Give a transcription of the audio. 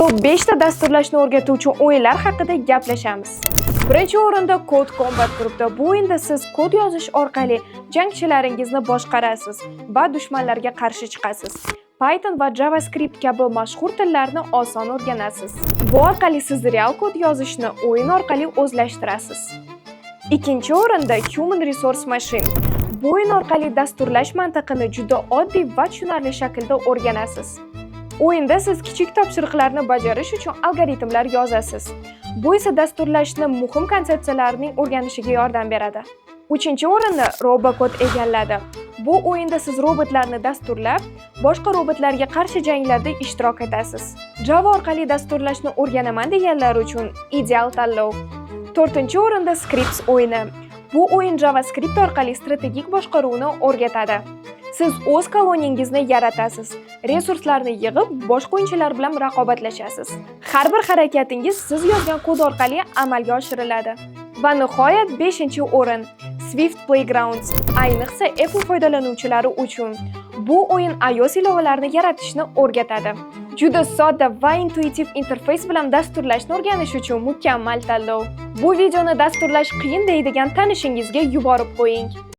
Top 5 ta dasturlashni o'rgatuvchi o'yinlar haqida gaplashamiz. Birinchi o'rinda Code Combat turibdi. Bu o'yinda siz kod yozish orqali jangchilaringizni boshqarasiz va dushmanlarga qarshi chiqasiz. Python va JavaScript kabi mashhur tillarni oson o'rganasiz. Bu orqali siz real kod yozishni o'yin orqali o'zlashtirasiz. Ikkinchi o'rinda Human Resource Machine. Bu o'yin orqali dasturlash mantiqini juda oddiy va tushunarli shaklda o'rganasiz. O'yinda siz kichik topshiriqlarni bajarish uchun algoritmlar yozasiz. Bu esa dasturlashni muhim konsepsiyalarining o'rganishiga yordam beradi. Uchinchi o'rinni Robocode egalladi. Bu o'yinda siz robotlarni dasturlab, boshqa robotlarga qarshi janglarda ishtirok etasiz. Java orqali dasturlashni o'rganaman deganlar uchun ideal tanlov. To'rtinchi o'rinda Scripts o'yini. Bu o'yin JavaScript orqali strategik boshqaruvni o'rgatadi. Siz o'z koloniyangizni yaratasiz, resurslarni yig'ib, boshqa o'yinchilar bilan raqobatlashasiz. Har bir harakatingiz siz yozgan kod orqali amalga oshiriladi. Va nihoyat, 5-o'rin Swift Playgrounds, ayniqsa Apple foydalanuvchilari uchun. Bu o'yin iOS ilovalarini yaratishni o'rgatadi. Juda sodda va intuitiv interfeys bilan dasturlashni o'rganish uchun mukammal tanlov. Bu videoni dasturlash qiyin deydigan tanishingizga yuborib qo'ying.